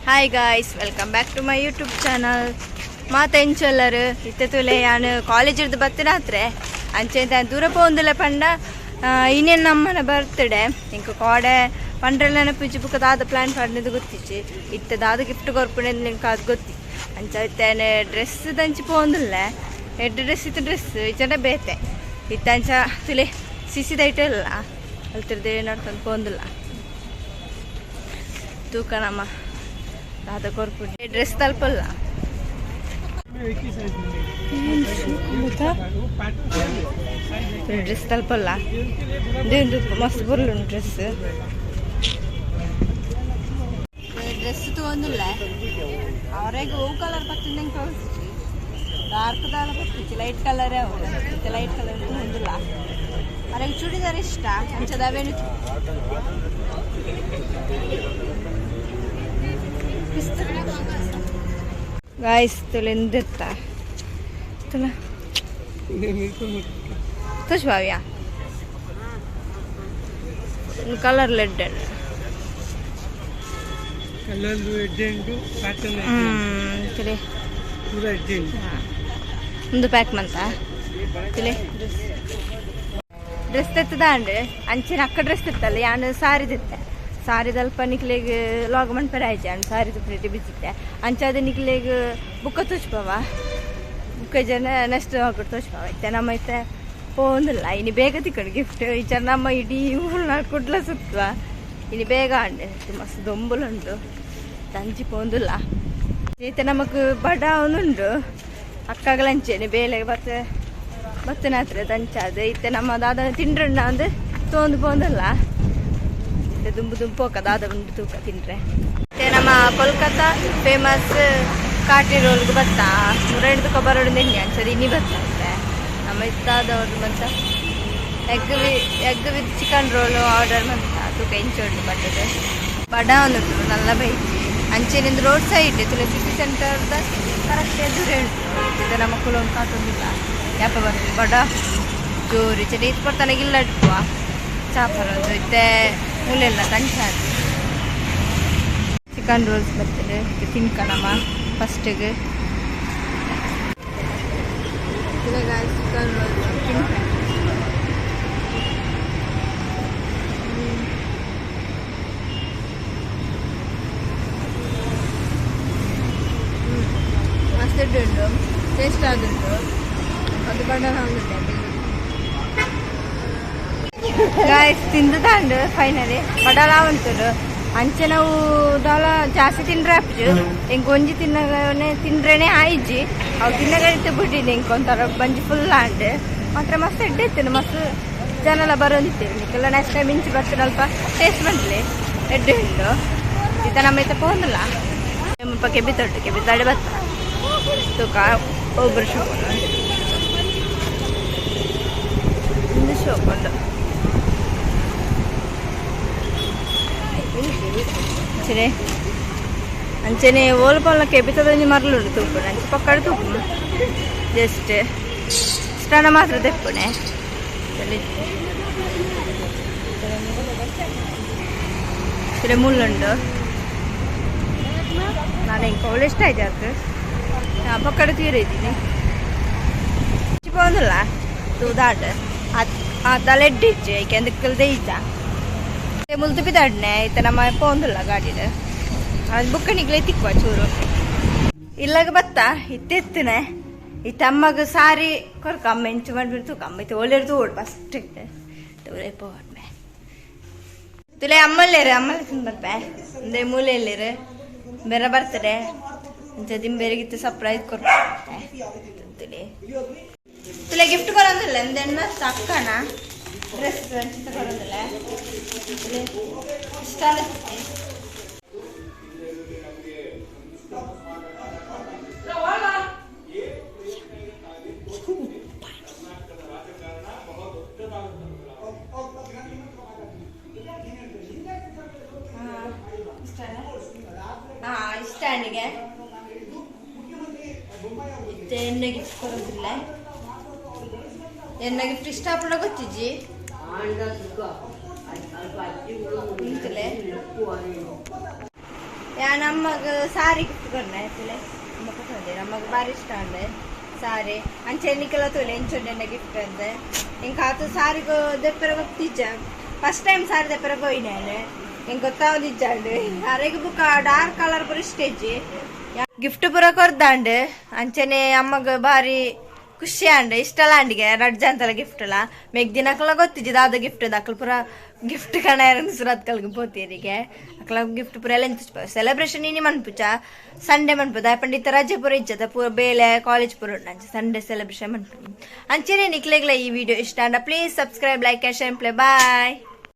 Hi guys, welcome back to my YouTube channel. ಮಾತ ಎಂಚೊಲ್ಲರು ಇತ್ತೆ ತುಲೆ ಯಾನ್ ಕಾಲೇಜ್ ಇರ್ದು ಬತ್ತಿನಾತ್ರೆ ಅಂಚೆ ದೂರ ಪೋಂದುಲ್ಲ ಪಂಡ ಇನ್ನೇನು ನಮ್ಮನ ಬರ್ತ್ಡೇ ಇಂಕ ಕೋಡೆ ಪಂಡ್ರೆಲ್ಲ ಪಿಜ್ಜಿ ಬುಕ್ಕ ದಾದ ಪ್ಲಾನ್ ಪಂಡದು ಗೊತ್ತಿಚ್ಚಿ ಇತ್ತೆ ದಾದ ಗಿಫ್ಟ್ ಕೊರ್ಪುಣೆ ನಿಂಕ ಅದು ಗೊತ್ತಿ ಅಂಚ ಇತ್ತೇನೆ ಡ್ರೆಸ್ ದಂಚಿ ಪೋಂದುಲ್ಲ ಎಡ್ಡು ಡ್ರೆಸ್ ಇತ್ತು ಡ್ರೆಸ್ ಇಚ್ಚಂಡ ಬೇತೆ ಇತ್ತ ಅಂಚ ತುಲೆ ಸಿಸಿದ ಐಟಲ್ಲ ಅಲ್ತಿರ್ದೆ ನಡ್ತಂದು ಪೋಂದುಲ್ಲ ತೂಕ ನಮ್ಮ ದಾದ ಕೊರ್ಪುಂಡು ಡ್ರೆಸ್ ತಲುಪಲ್ಲ ಡ್ರೆಸ್ ತಲುಪಲ್ಲ ಇದು ಮಸ್ತ್ ಬರಲು ಡ್ರೆಸ್ ಡ್ರೆಸ್ ತಗೊಂದಿಲ್ಲ ಅವರಿಗೆ ಹೂ ಕಲರ್ ಬತ್ತಿಂದಂಗೆ ತೋರಿಸಿ ಡಾರ್ಕ್ ದಾಲ ಬತ್ತಿಚ್ಚಿ ಲೈಟ್ ಕಲರೇ ಅವು ಲೈಟ್ ಕಲರ್ ತಗೊಂದಿಲ್ಲ ಅವರಿಗೆ ಚೂಡಿದಾರ್ ಇಷ್ಟ ಅಂಚದವೇನು guys ತುಲೆಂದೆತ್ತ ತುಲ ತುಷ್ Bhavya colour LED colour ಎಡ್ಡೆ ಪ್ಯಾಟರ್ನ್ ತುಲೆ ಪೂರ ಎಡ್ಡೆ ಒಂದು ಪ್ಯಾಕ್ ಮಂತ ತುಲೆ ಡ್ರೆಸ್ ಡ್ರೆಸ್ ತೆತ್ತದಾಂಡ್ ಅಂಚಿನ ಅಕ್ಕ ಡ್ರೆಸ್ ತೆತ್ತಲ್ಲ ಯಾನ್ ಸಾರಿ ತೆತ್ತೆ ಸಾರಿದಲ್ಪ ನಿಕ್ಲೆಗ್ ಲಾಗ್ ಮನ್ಪೆರೆ ಆಯ್ಚೆ ಅಣ್ಣ ಸಾರಿ ಪ್ರೀತಿ ಬಿಸಿತ್ತೆ ಅಂಚಾದ ನಿಕ್ಲೆಗ್ ಬುಕ್ಕ ತೋಚ್ಪವ ಬುಕ್ಕ ಜನ ನೆಕ್ಸ್ಟ್ ಹಾಕ್ಬಿಟ್ಟು ತೋಚ್ಪವ ಇತ್ತೆ ನಮ್ಮ ಇತ್ತೆ ಪೋಂದಿಲ್ಲ ಇನ್ನು ಬೇಗ ತಿಕ್ಕೊಂಡು ಗಿಫ್ಟ್ ಈಚ ನಮ್ಮ ಇಡೀ ಊರು ಕುಡ್ಲ ಸುತ್ತುವ ಇನ್ನು ಬೇಗ ಅಂಡೆ ಮಸ್ತ್ ದೊಂಬುಲುಂಡು ತಂಚಿ ಪೋಂದಿಲ್ಲ ಈತ ನಮಕ್ ಬಡ ಉಂಡು ಅಕ್ಕಗಲಂಚೇನೆ ಬೇಲೆ ಬತ್ತ ಬತ್ತನಾತ್ರ ತಂಚಾದ ಇತ್ತೆ ನಮ್ಮ ದಾದ ತಿಂಡ್ರಣ್ಣ ಅಂದು ತೋಂದು ಪೋಂದಲ್ಲ ಇತ್ತೆ ದುಂಬು ದುಂಬು ಪೋಕ ದಾದ ಉಂಡು ತೂಕ ತಿಂಡ್ರೆ ಮತ್ತೆ ನಮ್ಮ ಕೋಲ್ಕತ್ತಾ ಫೇಮಸ್ ಕಾಟಿ ರೋಲ್ಗೆ ಬತ್ತ ಮುರಣಿದು ಕೊಬ್ಬರಡು ನೆನ್ನೆ ಅನ್ಸದು ಇನ್ನಿ ಬತ್ತ ಅಂತೆ ನಮ್ಮ ಇತ್ತಾದವ್ರು ಬಂತ egg with chicken roll order ಮಂತ ತೂಕ ಇಂಚೋಡು ಬಟ್ಟದೆ ಬಡ ಉಂಟು ನಲ್ಲ ಬೈಚಿ ಅಂಚೆನಿಂದ ರೋಡ್ ಸೈಡ್ ತುಲೆ ಸಿಟಿ ಸೆಂಟರ್ದ ಕರೆಕ್ಟ್ ಎದುರೇ ಉಂಟು ಇದು ನಮ್ಮ ಕುಲೊಂದು ಕಾತೊಂದಿಲ್ಲ ಯಾಪ ಬಂತು ಬಡ ಜೋರು ಚಳಿ ಇದು ಕೊಡ್ತಾನೆ ಇಲ್ಲ ಇಟ್ಟುವ ಚಾಪರದು ಇತ್ತೆ ಮುಲೆಲ್ಲ ತಂಚಾದು ಚಿಕನ್ ರೋಲ್ಸ್ ಬರ್ತದೆ ತಿನ್ಕಣಮ್ಮ ಫಸ್ಟಿಗೆ ಚಿಕನ್ ರೋಲ್ಸ್ ತಿನ್ಕ ಮಸ್ತ್ ಉಂಟು ಟೇಸ್ಟ್ ಆದುಂಟು ಅದು ಬಣ್ಣ ಉಂಟು ಗಾಯ್ಸ್ ತಿಂದು ಫೈನಲಿ ಬಡಲ ಉಂಟು ಅಂಚೆ ನಾವು ದಾಲ ಜಾಸ್ತಿ ತಿಂದ್ರೆ ಆಪುಜು ಎಂಕ್ ಒಂಜಿ ತಿನ್ನಗನೆ ತಿಂದ್ರೇನೆ ಆಯ್ಜಿ ಅವು ತಿನ್ನಗಡಿತ ಬಿಟ್ಟಿನಿ ಎಂಕ್ ಒಂಥರ ಬಂಜಿ ಫುಲ್ ಆಂಡ್ ಮಾತ್ರ ಮಸ್ತ್ ಎಡ್ಡೆ ಇತ್ತು ಮಸ್ತ್ ಜನ ಎಲ್ಲ ಬರೋದಿತ್ತೇವೆ ನಿಕ್ಕೆಲ್ಲ ನೆಕ್ಸ್ಟ್ ಟೈಮ್ ಇಂಚಿ ಬರ್ತಾರೆ ಟೇಸ್ಟ್ ಬಂದ್ಲಿ ಎಡ್ಡೆ ಉಂಟು ಈತ ನಮ್ಮ ಈತ ಪೋಂದಿಲ್ಲ ನಮ್ಮಪ್ಪ ಕೆಬ್ಬಿ ತೊಟ್ಟು ಕೆಬ್ಬಿ ತಡೆ ಬತ್ತ ತೂಕ ಒಬ್ಬರು ಶಾಪ್ ಒಂದು ಶಾಪ್ ಉಂಟು ಅಂಚನೆ ಅಂಚನೆ ಓಲ್ ಪೋಲ್ನ ಕೆಬಿತದೊಂಜಿ ಮರ್ಲುಂಡು ತೂಪುನು ಅಂಚೆ ಪಕ್ಕಡ ತೂಪುನು ಜಸ್ಟ್ ಸ್ಟಾನ ಮಾತ್ರ ತೆಪ್ಪುನೆ ಸರಿ ಮುಳ್ಳುಂಡು ನಾನು ಇಂಕ ಅವಳು ಇಷ್ಟ ಆಯ್ತು ಅದು ಪಕ್ಕಡ ತೀರ ಇದ್ದೀನಿ ಪೋಂದಿಲ್ಲ ತೂದಾಡ್ ಆ ತಲೆ ಎಡ್ಡಿಚ್ಚು ಏಕೆಂದಕ್ಕಲ್ದೇ ಇದ್ದ ಮುಲ್ತು ಬಿದ್ದಾಡ್ನೆ ಇತ್ತ ನಮ್ಮ ಪೋಂದಿಲ್ಲ ಗಾಡಿಡ್ ಅದು ಬುಕ್ಕಣಿಗ್ಲೇ ತಿಕ್ಕುವ ಚೂರು ಇಲ್ಲಾಗ ಬತ್ತ ಇತ್ತೆತ್ತನೆ ಇತ್ತ ಅಮ್ಮಗ ಸಾರಿ ಕೊರ್ಕ ಅಮ್ಮ ಎಂಚು ಮಾಡ್ಬಿಡ್ತು ಅಮ್ಮ ಇತ್ತು ಒಳ್ಳೆರ್ದು ಓಡ್ ಫಸ್ಟ್ ತೋರೆ ಪೋಡ್ಮೆ ತುಲೆ ಅಮ್ಮಲ್ಲೇರು ಅಮ್ಮಲ್ಲಿ ತಿಂದು ಬರ್ಪೆ ಒಂದೇ ಮೂಲೆಯಲ್ಲಿರು ಬೇರೆ ಬರ್ತಾರೆ ಅಂಚ ದಿಂಬೇರಿಗಿತ್ತು ಸರ್ಪ್ರೈಸ್ ಕೊರ್ಪೆ ತುಲೆ ತುಲೆ ಗಿಫ್ಟ್ ಕೊರಂದಿಲ್ಲ ಎಂದೆಣ್ಣ ಅಕ್ಕನ ಡ್ರೆಸ್ ಅಂಚ ಕೊರಂದಿಲ್ಲ ಇಷ್ಟ ಇಷ್ಟ ಇತ್ತೆ ಎಣ್ಣೆ ಗಿಫ್ಟ್ ಕೊರೋದಿಲ್ಲ ಎಣ್ಣೆ ಗಿಫ್ಟ್ ಇಷ್ಟ ಆಪುಂಡ ಗೊತ್ತಿಜ್ಜಿ ಉಂತಲೆ ಯಾನ್ ಅಮ್ಮಗ್ ಸಾರಿ ಗಿಫ್ಟ್ ಕೊರ್ನೆ ತೂಲೆ. ಅಮ್ಮ ಕೊಟ್ಟೊಂದೆ, ಅಮ್ಮಗ್ ಬಾರಿ ಇಷ್ಟ ಅಂದೆ ಸಾರಿ. ಅಂಚೆ ನಿಕಲ ತೂಲೆ ಎಂಚುಂಡೆ ಗಿಫ್ಟ್ ಅಂದೆ. ಎಂಕ್ ಆತು ಸಾರಿಗು ದೆಪ್ಪರೆ ಗೊತ್ತಿಜ್ಜ. ಫಸ್ಟ್ ಟೈಮ್ ಸಾರಿ ದೆಪ್ಪರೆ ಪೋಯಿನೆ. ಎಂಕ್ ಗೊತ್ತಾವದಿಜ್ಜಾಂಡ್. ಅರೆಗ್ ಬುಕ್ಕ ಡಾರ್ಕ್ ಕಲರ್ ಪೂರ ಇಷ್ಟ ಇಜ್ಜಿ. ಗಿಫ್ಟ್ ಪೂರ ಕೊರ್ದಾಂಡ್. ಅಂಚನೆ ಅಮ್ಮಗ್ ಬಾರಿ ಖುಷಿ ಆಂಡ್, ಇಷ್ಟಲ ಆಂಡಿಗೆ ರಡ್ಡ್ ಜನತಲ ಗಿಫ್ಟ್ ಲ. ಮೆಗ್ ದಿನಕ್ಲ ಗೊತ್ತಿಜ್ಜಿ ದಾದ ಗಿಫ್ಟ್. ಅಕ್ಲು ಪೂರ ಗಿಫ್ಟ್ ಕಣಯರ ಸುರತ್ಕಲ್ಗೆ ಪೋತೀರಿಗೆ. ಅಕ್ಲ ಗಿಫ್ಟ್ ಪೂರ ಎಲ್ಲ ಸೆಲೆಬ್ರೇಷನ್ ಇನಿ ಮನ್ಪುಚ, ಸಂಡೆ ಮನ್ಪುದ. ಪಂಡಿತ ರಜೆ ಪೂರ ಇಜ್ಜದ, ಪೂರ ಬೇಲೆ ಕಾಲೇಜ್ ಪೂರ ಉಂಡು. ಅಂಚೆ ಸಂಡೆ ಸೆಲೆಬ್ರೇಷನ್ ಮನ್ಪು. ಅಂಚೆನೆ ನಿಕ್ಲೆಗ್ಲ ಈ ವಿಡಿಯೋ ಇಷ್ಟ ಆಂಡ please subscribe, like, share, play. Bye.